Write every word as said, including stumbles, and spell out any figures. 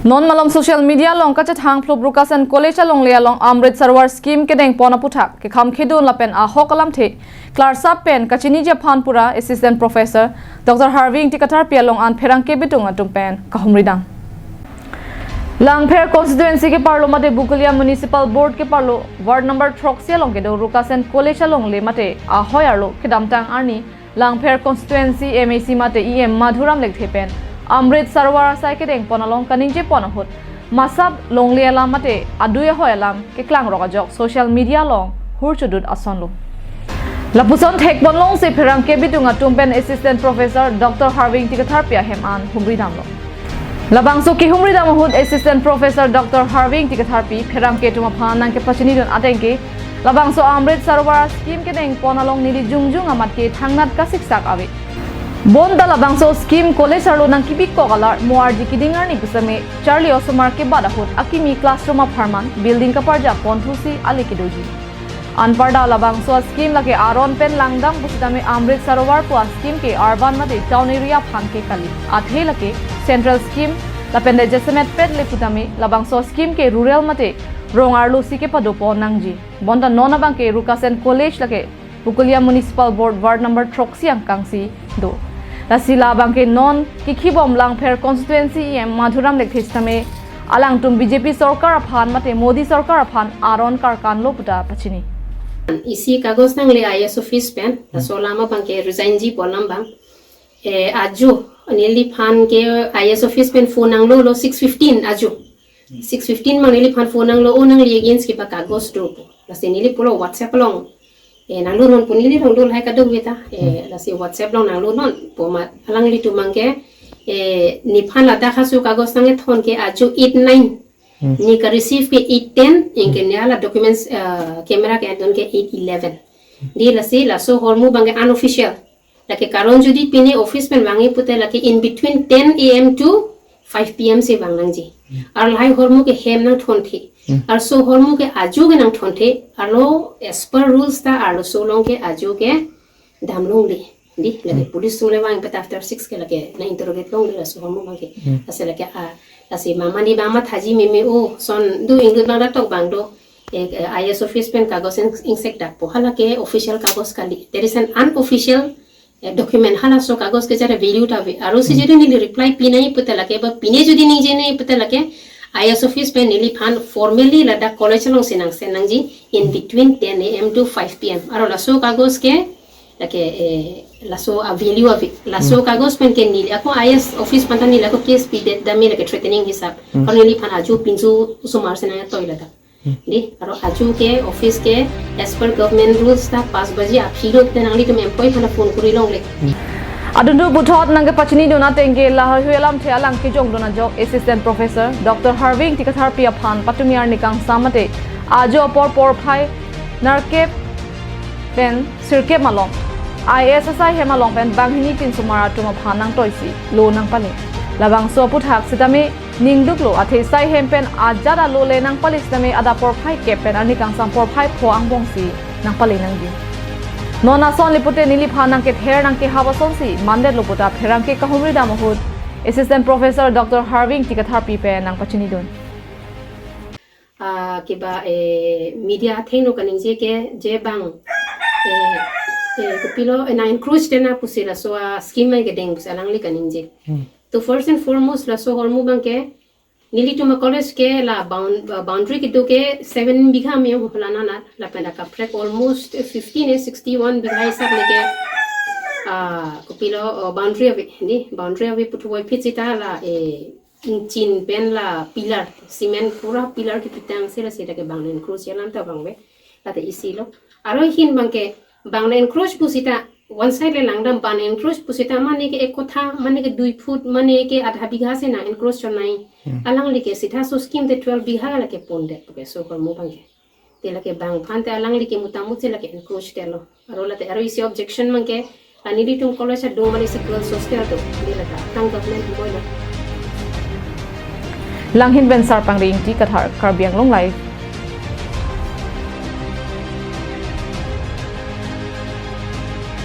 Non malom social media along kachethang phlup Rukasen College alongle along Amrit Sarovar scheme kedeng pon aputhak kekham khedun lapen ahok alamthe klarsap pen kachiniji aphan pura Assistant Professor Doctor Harving Ingti Katharpi along an pherangke bidung atum pen kahumridam. Langpher constituency keparlo mate Bokolia Municipal Board keparlo ward number throksi along kedo Rukasen College alongle mate ahoi arlo kedamtang arni Langpher constituency M A C mate E M Madhuram Lekthe pen Amrit Sarovar asai kedeng pon along kaningje pon ahut masap longle alam mate adui ahoi alam keklang rok ajok social media along hur chodut asonlo. Lapuson thek pon longsi pherangke bidung atum pen Assistant Professor Doctor Harving Ingti Katharpi ahem an humridamlo. Labangso kehumridam ahut Assistant Professor Doctor Harving Ingti Katharpi pherangke atum aphan nangkepachinidun ateng ke labangso Amrit Sarovar scheme kedeng pon along neli jongjong amat ke thangnat kasiksak ave. Bonta labangso scheme college arlo nangkebikok alar mo arji keding arni pusitame charli osomar kebat ahut akimi classroom apharman building kaparja ponthusi ale kedoji. Anparta labangso scheme lake aron pen langdam pusitame Amrit Sarovar pu scheme ke urban mate town area aphan ke kali. Athe lake central scheme lapen de jasemet pet le putame labangso scheme ke rural mate rong arlo si kepado pon nangji. Bonta non abang ke Rukasen College lake Bokolia Municipal Board ward number throksi angkang si do. Lasi labang ke non kekhibom Langpher constituency E M Madhuram Lekthe sitame alangtum B J P sorkar aphan mate Modi sorkar aphan aron karkanlo puta pachini. Isi kagos nangle I S office pen, laso alam abang ke resign ji pu alam abang. Eh, ajo, neliphan ke I S office pen phone nanglolo six fifteen ajo. Six fifteen abang neliphan phone nanglo, o nangli against kiba kagos do pu. Lasi neli pulo WhatsApp along. Eh, nanglo non pu neli rong dol hai kadung beta. Eh, lasi WhatsApp along nanglo non pu amat alanglitum abang ke, eh, nephan ladak aso kagos nangkethon ke ajo eight nine. Hmm. Ne ka-receive ke eight ten, anke ne hala documents, eh, camera ke-en dun ke eight eleven. Di lasi laso ahormu abang ke unofficial. Lake karon jodi pine office pen vangji pute lake in between ten A M to five P M si vang nangji. Hmm. Ar lahai ahormu ke hem nangthonthe. Hmm. Arso ahormu ke ajo ke nangthonthe. Arlo as per rules ta arloso along ke ajo ke dam longle. Di, lake, hmm, police atum le vang peta after six ke lake nang-interrogate longle laso ahormu abang ke. Hmm. Lasi lake, ah, lasi mama ni bang mathaji meme o, son do ingdut abang datok abang do. Eh, eh, I S office pen kagos ing-, ingsekdak pu hala ke official kagos kali. There is an unofficial, eh, document, halaso kagos ke jara value ta ave. Aru si, hmm, jodi neli reply pinangji pute lake ba pine jodi ningjenangji pute lake I S office pen neliphan formally ladak college along si nang-send nangji in between ten A M to five P M. Aru laso kagos ke lake, eh, laso a-value ave. Laso, hmm, kagos pen ke neli ako I S office aphan ta neli ako case pidet dam me lake threatening hisap. Hmm. Ako neliphan ajo pinso osomar si nangtoi ladak. Hmm. Di, aru ajo ke office ke as per government rules ta pass baji aphi lo te nanglitum employee aphan phone kori longle. Hmm. Adundu puthot nangkepachinidun ateng ke lahaihui alamthe alang kejongdun ajok Assistant Professor Doctor Harving Ingti Katharpi aphan patumi arni kangsam mate ajo apor porphai nerkep pen sirkep malom I S asai hem along pen banghini pinsomar atum aphan nangtoisi lo nangpale. Labangso aputhak sitame ningduklo, athe sai hem pen ajat alo le nangpale sitame adap porphai kep pen arni kangsam porphai pho angbong si nangpale nangji. Non ason le pute neliphan nangkether nangkehap asonsi mandetlo puta pherangke kahumridam ahut Assistant Professor Doctor Harving Ingti Katharpi pen nangpachinidun. Ah, kiba, eh, media athengno kaningje ke je bang, eh, eh, kopilo, eh, nang-encroach te na pusi laso a-scheme kedeng pusi alangli kaningje. Hmm. To first and foremost laso ahormu abang ke nelitum a-college ke la bound-, uh, boundary kedo ke seven bigha me hola nana lapen akaprek almost fifteen eh sixty-one bigha hisap le ke, ah, kopilo, uh, boundary ave, di boundary ave puthot voiphit sita la, eh, ingchin pen la pillar, cement pura pillar kepitang si lasi lake bang nang-encroach alam ta vangve. Lata isi lo. Aru ahin abang ke bang nang-encroach pusita one side le langdam, bang nang-encroach pusita mane ke ek kotha, mane ke dui foot, mane ke adha bigha si nang-encroach chonai. Hmm. Alangli ke sita so scheme te twelve bigha lake pondet puke so ahormu abang ke. Te lake bang aphan te alangli ke mutamut si lake encroach te lo. Aru late aru isi objection abang ke, la nelitum college adung mali si girls hostel do. Di lata tang government moi lo. Langhin pen Sarpang Ri Ingti Kathar, Karbi Anglong Live,